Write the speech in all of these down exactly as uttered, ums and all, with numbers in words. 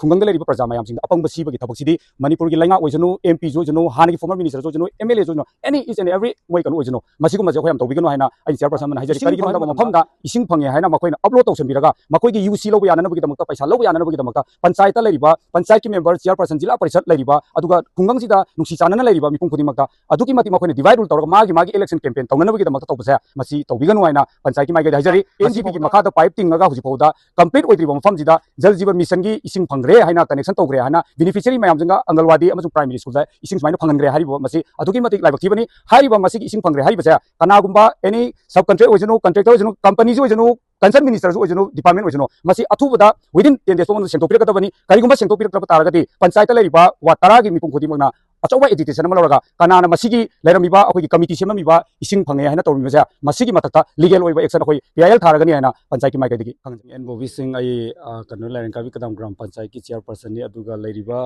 ꯈꯨꯡꯒꯪꯗ ꯂꯩꯔꯤꯕ ꯄ꯭ꯔꯖꯥ ꯃꯌꯥꯝꯁꯤꯡꯗ ꯑꯄꯪꯕ ꯁꯤꯕꯒꯤ ꯊꯕꯛꯁꯤꯗꯤ ꯃꯅꯤꯄꯨꯔꯒꯤ ꯂꯩꯉꯥꯛ ꯑꯣꯏꯁꯅꯨ, M P ꯁꯨ ꯑꯣꯏꯁꯅꯨ, ꯍꯥꯟꯅꯒꯤ former minister ꯁꯨ ꯑꯣꯏꯁꯅꯨ, M L A ꯁꯨ ꯑꯣꯏꯁꯅꯨ, any each and every ꯃꯣꯏ ꯀꯩꯅꯣ ꯑꯣꯏꯁꯅꯨ, ꯃꯁꯤꯒꯨꯝꯕꯁꯦ ꯑꯩꯈꯣꯏ ꯌꯥꯝ ꯇꯧꯕꯤꯒꯅꯨ ꯍꯥꯏꯅ ꯑꯩꯅ chairperson ꯑꯃꯅ ꯍꯥꯏꯖꯔꯤ꯫ ꯏꯁꯤꯡ ꯀꯔꯤꯒꯤꯅꯣ ꯍꯥꯏꯕ ꯐꯪꯕ ꯃꯐꯝꯗ ꯏꯁꯤꯡ ꯐꯪꯉꯦ ꯍꯥꯏꯅ ꯃꯈꯣꯏꯅ upload ꯇꯧꯁꯤꯟꯕꯤꯔꯒ ꯃꯈꯣꯏꯒꯤ U C ꯂꯧꯕ ꯌꯥꯅꯅꯕꯒꯤꯗꯃꯛꯇ, ꯄꯩꯁꯥ ꯂꯧꯕ ꯌꯥꯅꯅꯕꯒꯤꯗꯃꯛꯇ ꯄꯟꯆꯥꯌꯠꯇ ꯂꯩꯔꯤꯕ ꯄꯟꯆꯥꯌꯠꯀꯤ member, chairperson, ꯖꯤꯂꯥ ꯄꯔꯤꯁꯠ ꯂꯩꯔꯤꯕ, ꯑꯗꯨꯒ ꯈꯨꯡꯒꯪꯁꯤꯗ ꯅꯨꯡꯁꯤ ꯆꯥꯟꯅꯅ ꯂꯩꯔꯤꯕ ꯃꯤꯄꯨꯝ ꯈꯨꯗꯤꯡꯃꯛꯇ ꯑꯗꯨꯛꯀꯤ ꯃꯇꯤꯛ ꯃꯈꯣꯏꯅ divide rule ꯇꯧꯔꯒ ꯃꯥꯒꯤ ꯃꯥꯒꯤ election campaign ꯇꯧꯅꯅꯕꯒꯤꯗꯃꯛꯇ ꯇꯧꯕꯁꯦ ꯃꯁꯤ ꯇꯧꯕꯤꯒꯅꯨ ꯍꯥꯏꯅ ꯄꯟꯆꯥꯌꯠꯀꯤ ꯃꯥꯏꯀꯩꯗ ꯍꯥꯏꯖꯔꯤ꯫ N G P ꯒꯤ ꯃꯈꯥꯗ pipe ꯇꯤꯡꯉꯒ ꯍꯧꯖꯤꯛ ꯐꯥꯎꯗ complete ꯑꯣꯏꯗ꯭ꯔꯤꯕ ꯃꯐꯝꯁꯤꯗ ꯖꯜ ꯖꯤꯕꯟ ꯃꯤꯁꯟꯒꯤ ꯏꯁꯤꯡ ꯐꯪꯈ꯭ꯔꯦ ꯍꯥꯏꯅ, connection ꯇꯧꯈ꯭ꯔꯦ ꯍꯥꯏꯅ beneficiary ꯃꯌꯥꯝꯁꯤꯡꯒ ꯑꯪꯒꯜꯋꯥꯗꯤ ꯑꯃꯁꯨꯡ primary school ꯗ ꯏꯁꯤꯡ ꯁꯨꯃꯥꯏꯅ ꯐꯪꯍꯟꯈ꯭ꯔꯦ ꯍꯥꯏꯔꯤꯕ ꯃꯁꯤ ꯑꯗꯨꯛꯀꯤ ꯃꯇꯤꯛ ꯂꯥꯏꯕꯛ ꯊꯤꯕꯅꯤ꯫ ꯍꯥꯏꯔꯤꯕ ꯃꯁꯤꯒꯤ ꯏꯁꯤꯡ ꯐꯪꯈ꯭ꯔꯦ ꯍꯥꯏꯔꯤꯕꯁꯦ ꯀꯅꯥꯒꯨꯝꯕ any sub contract ꯑꯣꯏꯁꯅꯨ, contractor ꯑꯣꯏꯁꯅꯨ, company ꯁꯨ ꯑꯣꯏꯁꯅꯨ, concerned minister ꯁꯨ ꯑꯣꯏꯁꯅꯨ, department ꯑꯣꯏꯁꯅꯨ, ꯃꯁꯤ ꯑꯊꯨꯕꯗ within ten days ꯃꯅꯨꯡꯗ ꯁꯦꯡꯗꯣꯛꯄꯤꯔꯛꯀꯗꯕꯅꯤ꯫ ꯀꯔꯤꯒꯨꯝꯕ ꯁꯦꯡꯗꯣꯛꯄꯤꯔꯛꯇ꯭ꯔꯕ ꯇꯥꯔꯒꯗꯤ ꯄꯟꯆꯥꯌꯠꯇ ꯂꯩꯔꯤꯕ ward ꯇꯔꯥꯒꯤ ꯃꯤꯄꯨꯝ ꯈꯨꯗꯤꯡꯃꯛꯅ ꯑꯆꯧꯕ agitation ꯑꯃ ꯂꯧꯔꯒ ꯀꯅꯥꯅ ꯃꯁꯤꯒꯤ ꯂꯩꯔꯝꯃꯤꯕ ꯑꯩꯈꯣꯏꯒꯤ committee ꯁꯦꯝꯂꯝꯃꯤꯕ ꯏꯁꯤꯡ ꯐꯪꯉꯦ ꯍꯥꯏꯅ ꯇꯧꯔꯝꯃꯤꯕꯁꯦ ꯃꯁꯤꯒꯤ ꯃꯊꯛꯇ legal ꯑꯣꯏꯕ action ꯑꯩꯈꯣꯏ P I L ꯊꯥꯔꯒꯅꯤ ꯍꯥꯏꯅ ꯄꯟꯆꯥꯌꯠꯀꯤ ꯃꯥꯏꯀꯩꯗꯒꯤ ꯈꯪꯍꯟꯖꯔꯤ꯫ ꯑꯦꯟ ꯕꯣꯕꯤ ꯁꯤꯡ, ꯑꯩ, ꯑ, ꯀꯩꯅꯣ, ꯂꯥꯏꯔꯦꯟꯀꯥꯕꯤ ꯀꯗꯥꯝ ꯒ꯭ꯔꯥꯝ ꯄꯟꯆꯥꯌꯠꯀꯤ chairperson ꯅꯤ꯫ ꯑꯗꯨꯒ ꯂꯩꯔꯤꯕ,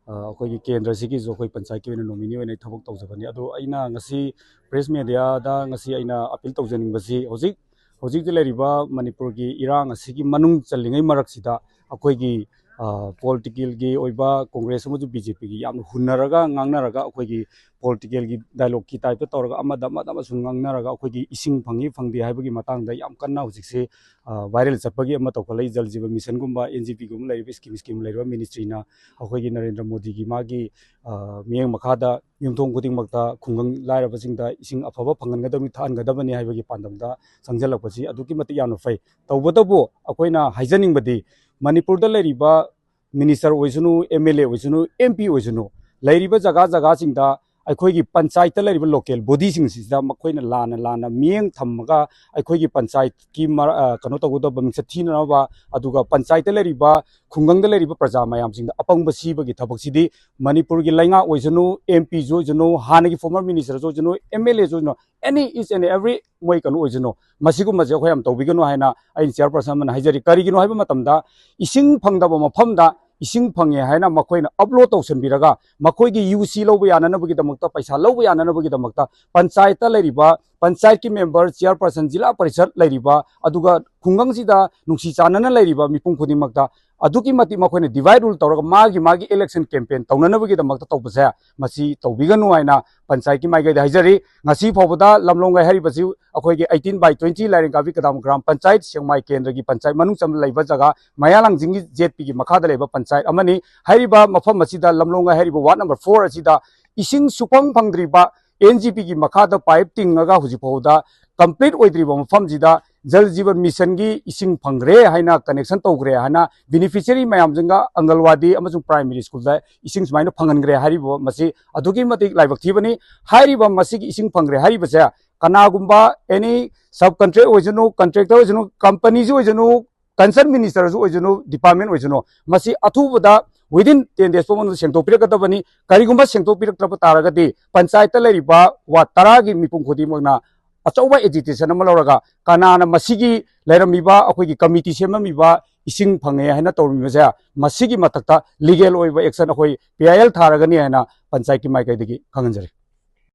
ꯑ, ꯑꯩꯈꯣꯏꯒꯤ ꯀꯦꯟꯗ꯭ꯔꯁꯤꯒꯤꯁꯨ ꯑꯩꯈꯣꯏ ꯄꯟꯆꯥꯌꯠꯀꯤ ꯑꯣꯏꯅ nominee ꯑꯣꯏꯅ ꯑꯩ ꯊꯕꯛ ꯇꯧꯖꯕꯅꯤ꯫ ꯑꯗꯣ ꯑꯩꯅ ꯉꯁꯤ press media ꯗ ꯉꯁꯤ ꯑꯩꯅ appeal ꯇꯧꯖꯅꯤꯡꯕꯁꯤ ꯍꯧꯖꯤꯛ ꯍꯧꯖꯤꯛ ꯍꯧꯖꯤꯛ ꯂꯩꯔꯤꯕ ꯃꯅꯤꯄꯨꯔꯒꯤ ꯏꯔꯥꯡ ꯑꯁꯤꯒꯤ ꯃꯅꯨꯡ ꯆꯜꯂꯤꯉꯩ ꯃꯔꯛꯁꯤꯗ ꯑꯩꯈꯣꯏꯒꯤ, ꯑ, political ꯒꯤ ꯑꯣꯏꯕ ꯀꯣꯡꯒ꯭ꯔꯦꯁ ꯑꯃꯁꯨꯡ B J P ꯒꯤ ꯌꯥꯝꯅ ꯍꯨꯟꯅꯔꯒ ꯉꯥꯡꯅꯔꯒ ꯑꯩꯈꯣꯏꯒꯤ political ꯒꯤ dialogue ꯀꯤ type ꯇ ꯇꯧꯔꯒ ꯑꯃꯗ ꯑꯃꯗ ꯑꯃꯁꯨꯡ ꯉꯥꯡꯅꯔꯒ ꯑꯩꯈꯣꯏꯒꯤ ꯏꯁꯤꯡ ꯐꯪꯉꯤ ꯐꯪꯗꯦ ꯍꯥꯏꯕꯒꯤ ꯃꯇꯥꯡꯗ ꯌꯥꯝ ꯀꯟꯅ ꯍꯧꯖꯤꯛꯁꯦ, ꯑ, viral ꯆꯠꯄꯒꯤ ꯑꯃ ꯇꯧꯈꯠꯂꯛꯏ꯫ ꯖꯜ ꯖꯤꯕꯟ ꯃꯤꯁꯟꯒꯨꯝꯕ, N G P ꯒꯨꯝꯕ ꯂꯩꯔꯤꯕ scheme, scheme ꯂꯩꯔꯤꯕ ministry ꯅ ꯑꯩꯈꯣꯏꯒꯤ ꯅꯔꯦꯟꯗ꯭ꯔ ꯃꯣꯗꯤꯒꯤ ꯃꯥꯒꯤ, ꯑ, ꯃꯤꯠꯌꯦꯡ ꯃꯈꯥꯗ ꯌꯨꯝꯊꯣꯡ ꯈꯨꯗꯤꯡꯃꯛꯇ ꯈꯨꯡꯒꯪ ꯂꯥꯏꯔꯕꯁꯤꯡꯗ ꯏꯁꯤꯡ ꯑꯐꯕ ꯐꯪꯍꯟꯒꯗꯕꯅꯤ, ꯊꯛꯍꯟꯒꯗꯕꯅꯤ ꯍꯥꯏꯕꯒꯤ ꯄꯥꯟꯗꯝꯗ ꯆꯪꯁꯤꯜꯂꯛꯄꯁꯤ ꯑꯗꯨꯛꯀꯤ ꯃꯇꯤꯛ ꯌꯥꯝꯅ ꯐꯩ꯫ ꯇꯧꯕꯇꯕꯨ ꯑꯩꯈꯣꯏꯅ ꯍꯥꯏꯖꯅꯤꯡꯕꯗꯤ ꯃꯅꯤꯄꯨꯔꯗ ꯂꯩꯔꯤꯕ minister ꯑꯣꯏꯁꯅꯨ, M L A ꯑꯣꯏꯁꯅꯨ, M P ꯑꯣꯏꯁꯅꯨ, ꯂꯩꯔꯤꯕ ꯖꯒꯥ ꯖꯒꯥꯁꯤꯡꯗ ꯑꯩꯈꯣꯏꯒꯤ ꯄꯟꯆꯥꯌꯠꯇ ꯂꯩꯔꯤꯕ local body ꯁꯤꯡꯁꯤꯗ ꯃꯈꯣꯏꯅ ꯂꯥꯟꯅ ꯂꯥꯟꯅ ꯃꯤꯠꯌꯦꯡ ꯊꯝꯃꯒ ꯑꯩꯈꯣꯏꯒꯤ ꯄꯟꯆꯥꯌꯠꯀꯤ ꯃꯔ-, ꯑ, ꯀꯩꯅꯣ ꯇꯧꯒꯗꯕ ꯃꯤꯡꯆꯠ ꯊꯤꯅꯅꯕ, ꯑꯗꯨꯒ ꯄꯟꯆꯥꯌꯠꯇ ꯂꯩꯔꯤꯕ ꯈꯨꯡꯒꯪꯗ ꯂꯩꯔꯤꯕ ꯄ꯭ꯔꯖꯥ ꯃꯌꯥꯝꯁꯤꯡꯗ ꯑꯄꯪꯕ ꯁꯤꯕꯒꯤ ꯊꯕꯛꯁꯤꯗꯤ ꯃꯅꯤꯄꯨꯔꯒꯤ ꯂꯩꯉꯥꯛ ꯑꯣꯏꯁꯅꯨ, M P ꯁꯨ ꯑꯣꯏꯁꯅꯨ, ꯍꯥꯟꯅꯒꯤ former minister ꯁꯨ ꯑꯣꯏꯁꯅꯨ, M L A ꯁꯨ ꯑꯣꯏꯁꯅꯨ, any each and every ꯃꯣꯏ ꯀꯩꯅꯣ ꯑꯣꯏꯁꯅꯨ, ꯃꯁꯤꯒꯨꯝꯕꯁꯦ ꯑꯩꯈꯣꯏ ꯌꯥꯝ ꯇꯧꯕꯤꯒꯅꯨ ꯍꯥꯏꯅ ꯑꯩꯅ chairperson ꯑꯃꯅ ꯍꯥꯏꯖꯔꯤ꯫ ꯀꯔꯤꯒꯤꯅꯣ ꯍꯥꯏꯕ ꯃꯇꯝꯗ ꯏꯁꯤꯡ ꯐꯪꯗꯕ ꯃꯐꯝꯗ ꯏꯁꯤꯡ ꯐꯪꯉꯦ ꯍꯥꯏꯅ ꯃꯈꯣꯏꯅ upload ꯇꯧꯁꯤꯟꯕꯤꯔꯒ ꯃꯈꯣꯏꯒꯤ U C ꯂꯧꯕ ꯌꯥꯅꯅꯕꯒꯤꯗꯃꯛꯇ, ꯄꯩꯁꯥ ꯂꯧꯕ ꯌꯥꯅꯅꯕꯒꯤꯗꯃꯛꯇ ꯄꯟꯆꯥꯌꯠꯇ ꯂꯩꯔꯤꯕ ꯄꯟꯆꯥꯌꯠꯀꯤ member, chairperson, ꯖꯤꯂꯥ ꯄꯔꯤꯁꯠ ꯂꯩꯔꯤꯕ, ꯑꯗꯨꯒ ꯈꯨꯡꯒꯪꯁꯤꯗ ꯅꯨꯡꯁꯤ ꯆꯥꯟꯅꯅ ꯂꯩꯔꯤꯕ ꯃꯤꯄꯨꯝ ꯈꯨꯗꯤꯡꯃꯛꯇ ꯑꯗꯨꯛꯀꯤ ꯃꯇꯤꯛ ꯃꯈꯣꯏꯅ divide rule ꯇꯧꯔꯒ ꯃꯥꯒꯤ ꯃꯥꯒꯤ election campaign ꯇꯧꯅꯅꯕꯒꯤꯗꯃꯛꯇ ꯇꯧꯕꯁꯦ ꯃꯁꯤ ꯇꯧꯕꯤꯒꯅꯨ ꯍꯥꯏꯅ ꯄꯟꯆꯥꯌꯠꯀꯤ ꯃꯥꯏꯀꯩꯗ ꯍꯥꯏꯖꯔꯤ꯫ ꯉꯁꯤ ꯐꯥꯎꯕꯗ ꯂꯝꯂꯣꯡꯒꯩ ꯍꯥꯏꯔꯤꯕꯁꯤ ꯑꯩꯈꯣꯏꯒꯤ eighteen by twenty ꯂꯥꯏꯔꯦꯟ ꯀꯥꯕꯤ ꯀꯗꯥꯝ ꯒ꯭ꯔꯥꯝ ꯄꯟꯆꯥꯌꯠ ꯁꯦꯛꯃꯥꯏ ꯀꯦꯟꯗ꯭ꯔꯒꯤ ꯄꯟꯆꯥꯌꯠ ꯃꯅꯨꯡ ꯆꯟꯕ ꯂꯩꯕ ꯖꯒꯥ ꯃꯌꯥꯡꯂꯥꯡꯖꯤꯡꯒꯤ ꯖꯦꯠ ꯄꯤꯒꯤ ꯃꯈꯥꯗ ꯂꯩꯕ ꯄꯟꯆꯥꯌꯠ ꯑꯃꯅꯤ꯫ ꯍꯥꯏꯔꯤꯕ ꯃꯐꯝ ꯑꯁꯤꯗ ꯂꯝꯂꯣꯡꯒꯩ ꯍꯥꯏꯔꯤꯕ ward number four ꯑꯁꯤꯗ ꯏꯁꯤꯡ ꯁꯨꯐꯪ ꯐꯪꯗ꯭ꯔꯤꯕ ꯑꯦꯟ ꯖꯤ ꯄꯤꯒꯤ ꯃꯈꯥꯗ ꯄꯥꯏꯞ ꯇꯤꯡꯉꯒ ꯍꯧꯖꯤꯛ ꯐꯥꯎꯕꯗ complete ꯑꯣꯏꯗ꯭ꯔꯤꯕ ꯃꯐꯝꯁꯤꯗ ꯖꯜ ꯖꯤꯕꯟ ꯃꯤꯁꯟꯒꯤ ꯏꯁꯤꯡ ꯐꯪꯈ꯭ꯔꯦ ꯍꯥꯏꯅ connection ꯇꯧꯈ꯭ꯔꯦ ꯍꯥꯏꯅ beneficiary ꯃꯌꯥꯝꯁꯤꯡꯒ ꯑꯪꯒꯜꯋꯥꯗꯤ ꯑꯃꯁꯨꯡ primary schoolꯗ ꯏꯁꯤꯡ ꯁꯨꯃꯥꯏꯅ ꯐꯪꯍꯟꯈ꯭ꯔꯦ ꯍꯥꯏꯔꯤꯕ ꯃꯁꯤ ꯑꯗꯨꯛꯀꯤ ꯃꯇꯤꯛ ꯂꯥꯏꯕꯛ ꯊꯤꯕꯅꯤ꯫ ꯍꯥꯏꯔꯤꯕ ꯃꯁꯤꯒꯤ ꯏꯁꯤꯡ ꯐꯪꯈ꯭ꯔꯦ ꯍꯥꯏꯔꯤꯕꯁꯦ ꯀꯅꯥꯒꯨꯝꯕ any sub contract ꯑꯣꯏꯁꯅꯨ, contractor ꯑꯣꯏꯁꯅꯨ, companyꯁꯨ ꯑꯣꯏꯁꯅꯨ, concern ministerꯁꯨ ꯑꯣꯏꯁꯅꯨ, department ꯑꯣꯏꯁꯅꯨ, ꯃꯁꯤ ꯑꯊꯨꯕꯗ within ten days ꯐꯥꯎ ꯃꯅꯨꯡꯗ ꯁꯦꯡꯗꯣꯛꯄꯤꯔꯛꯀꯗꯕꯅꯤ꯫ ꯀꯔꯤꯒꯨꯝꯕ ꯁꯦꯡꯗꯣꯛꯄꯤꯔꯛꯇ꯭ꯔꯕ ꯇꯥꯔꯒꯗꯤ ꯄꯟꯆꯥꯌꯠꯇ ꯂꯩꯔꯤꯕ ward ꯇꯔꯥꯒꯤ ꯃꯤꯄꯨꯝ ꯈꯨꯗꯤꯡꯃꯛꯅ ꯑꯆꯧꯕ agitation ꯑꯃ ꯂꯧꯔꯒ ꯀꯅꯥꯅ ꯃꯁꯤꯒꯤ ꯂꯩꯔꯝꯃꯤꯕ ꯑꯩꯈꯣꯏꯒꯤ committee ꯁꯦꯝꯂꯝꯃꯤꯕ ꯏꯁꯤꯡ ꯐꯪꯉꯦ ꯍꯥꯏꯅ ꯇꯧꯔꯝꯃꯤꯕꯁꯦ ꯃꯁꯤꯒꯤ ꯃꯊꯛꯇ legal ꯑꯣꯏꯕ action ꯑꯩꯈꯣꯏ P I L ꯊꯥꯔꯒꯅꯤ ꯍꯥꯏꯅ ꯄꯟꯆꯥꯌꯠꯀꯤ ꯃꯥꯏꯀꯩꯗꯒꯤ ꯈꯪꯍꯟꯖꯔꯤ꯫